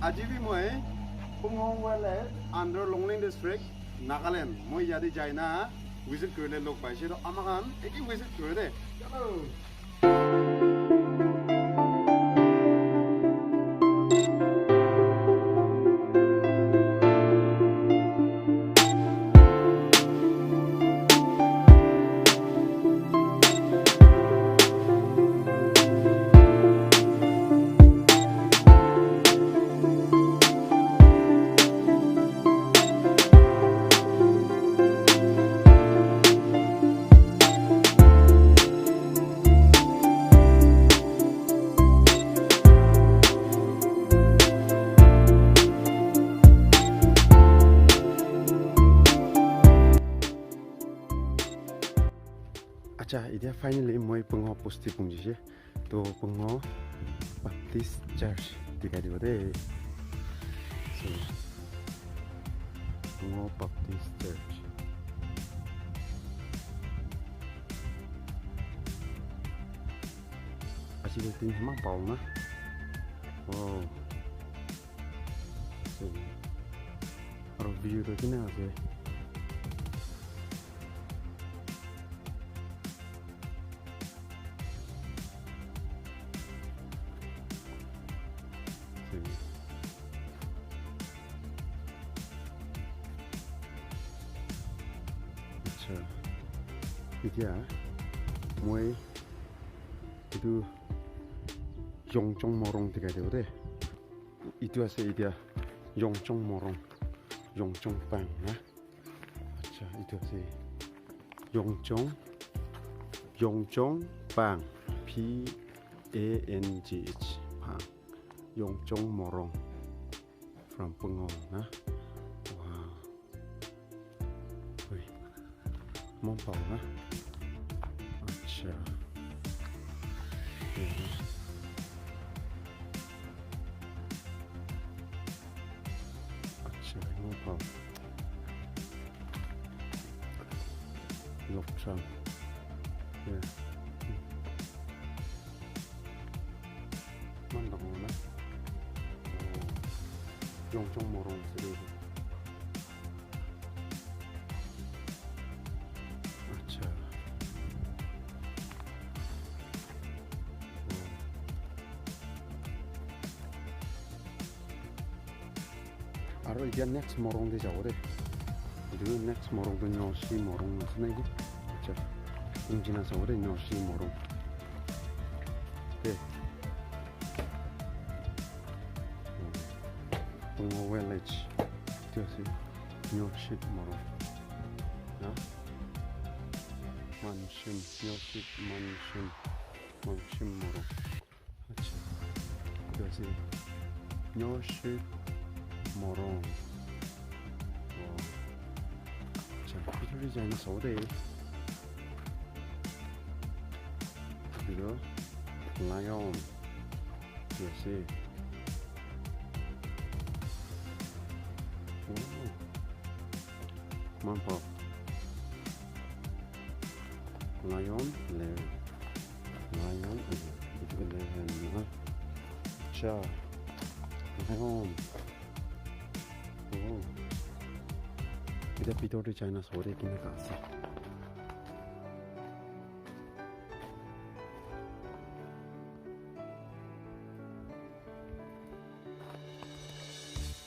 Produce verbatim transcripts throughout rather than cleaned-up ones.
Aji bi moi Pungo Wildlife under Longleng District, Nagaland. Moi yate jai na visit kurile log paise, to ama khan eki visit kure de. Chalo. Acha, etia finally moi Pungo bosti punjise. To Pungo Baptist Church dikhai dibo de. So, Pungo Baptist Church. Aji de tin hema pauna. Oh. So, aro view to kina ase. Acha. Etia moi etu Yongchong Morung dikhai dibo de. Etu ase etia Yongchong Morung. Yongchong Pang na. Acha, etu ase Yongchong, Yongchong Pang, P A N G H, Pang, Yongchong Morung from Pungo na. Wow. Ui. Mon pao na. Acha. Acha, mon pao. Lokchang. Yeah. Mon dangor na. Oh. Yongchong Morung ase de. Acha. Aro etia next morung te jabo de. Etu next morung tu Nyoshi morung ase na ki? Acha. Injina sabo de Nyoshi morung. De. Pungo village. Etu ase. Nyoshi morung. Na? Manshim. Nyoshi Manshim. Manshim morung. Acha. Etu ase Nyoshi Morung. Oh. Acha, bhitor te jai na sabo de. Etu tu lion. Etu ase. Oh. Eman bhal. Lion, eleven. Lion, eleven. Etu eleven na. Acha. Lion. Oh. Etia bhitor te jai na sabo de kineka ase.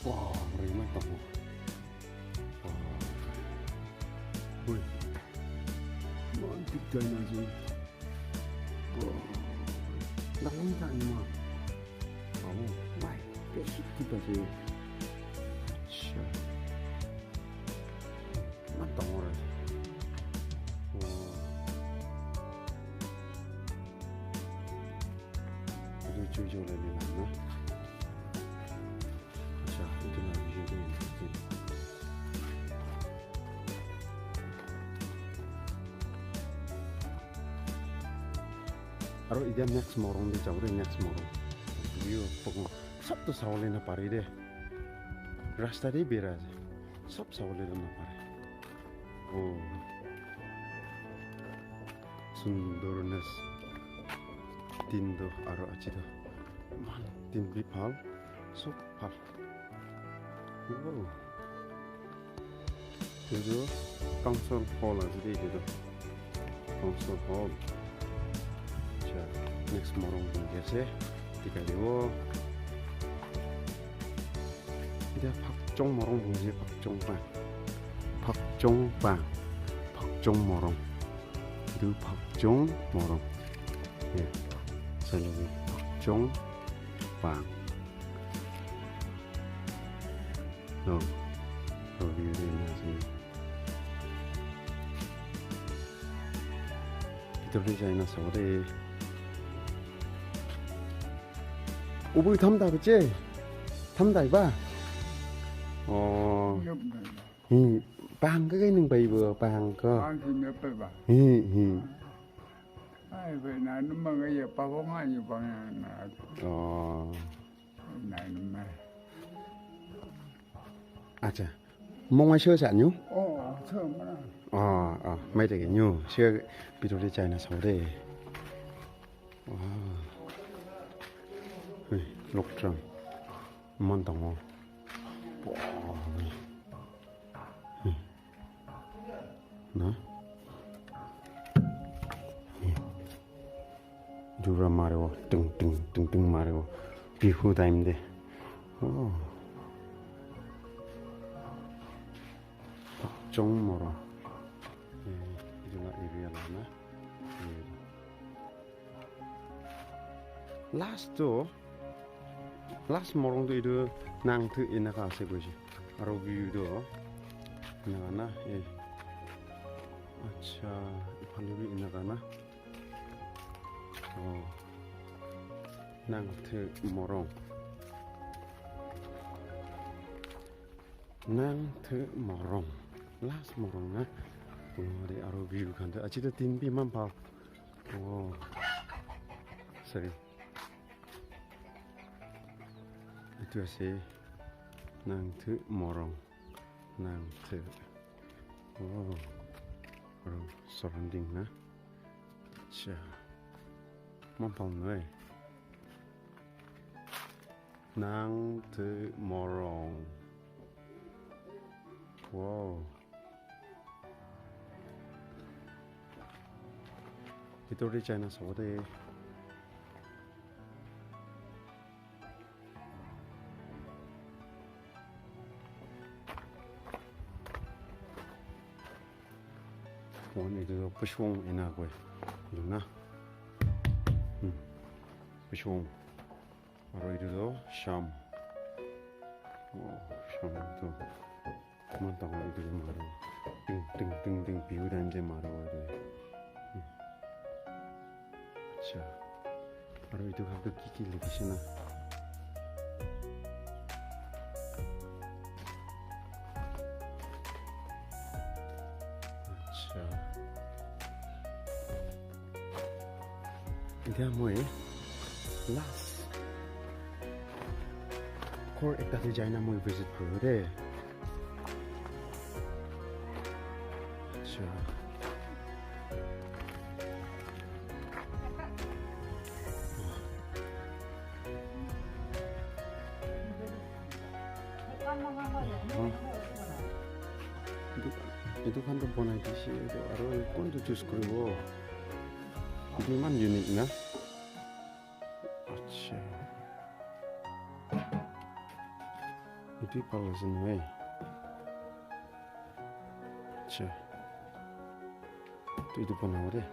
Wow, aro eman dangor. Wow. Oi. Eman big dinosaur. Wow. Dangor eman. Wow. Wai, bishi deep ase. Acha. Eman dangor ase. Wow. Etu chui chui la dina na. Acha, etu la video tu interesting. Aro etia next morung te jabo de, next morung. View pokon sob to sawole na pare de. Rasta te bera ase. Sob sawole na pare. Oh. Sundorness. Din to aro aji to. Eman din bi bhal. Sob bhal. Wow. Etu tu council hall ase de, etu tu council hall. Acha, next morung bhundi ase, dikhai dibo. Etia Phakchong morung bhundi ase, Phakchong pang. Phakchong pang. Phakchong morung. Etu Phakchong morung. Yeah. Sai le Phakchong pang. No. Review de na ase. Bhitor de jai na sabo de. Ubu tham da bache. Tham da ba. Oh. Hi, pang ka kai ning bai bo, pang ka. Pang ki me pe ba. Hi, hi. Ai, pe na nu ma ga ye pa bo nga ni pa nga na. Oh. Nai nai. Acha. Mong ai sio sa nyu? Oh, so ma. Ah, ah, mai de nyu. Sio bhitor de jai na sabo de. Wow. Hey, lok tram. Man dang wo. Wow. Hey. Na? Dura maribo, ting, ting, ting, ting maribo. Bihu time de. Oh. Chong moro. Eh, etu la area la na. Eh. Last tu, last morung tu etu nang tu enaka ase koise. Aro view tu enaka na, eh. Acha, ephale bi enaka na. Oh. Nang tu morung. Nang tu morung. Last morung na. Oh, de aro view khan tu. Achi tu tin bi man pa. Oh. Sorry. Etu ase Nangthu Morung. Nangthu. Oh. Aru surrounding na. Acha. Mampal noi. Nangthu Morung. Wow. Bhitor te jai na sabo de. One etu tu Pushwong ena koi. Etu na. Hmm. Pushwong. Aru etu tu Sham. Oh, Sham tu. Eman dangor etu ke mare. Ting, ting, ting, ting, bihu time te mare etu. Hmm. Acha. Aru etu khan tu ki ki likhi se na? Acha. Etiya moi last ghor ekta te jai na moi visit koribo de. Acha. Etu, etu khan tu banai dise, etu aru kuntu choose kuribo? Etu eman unique na. Acha. Etu bhal ase nohoi. Acha. Tu etu banabo de.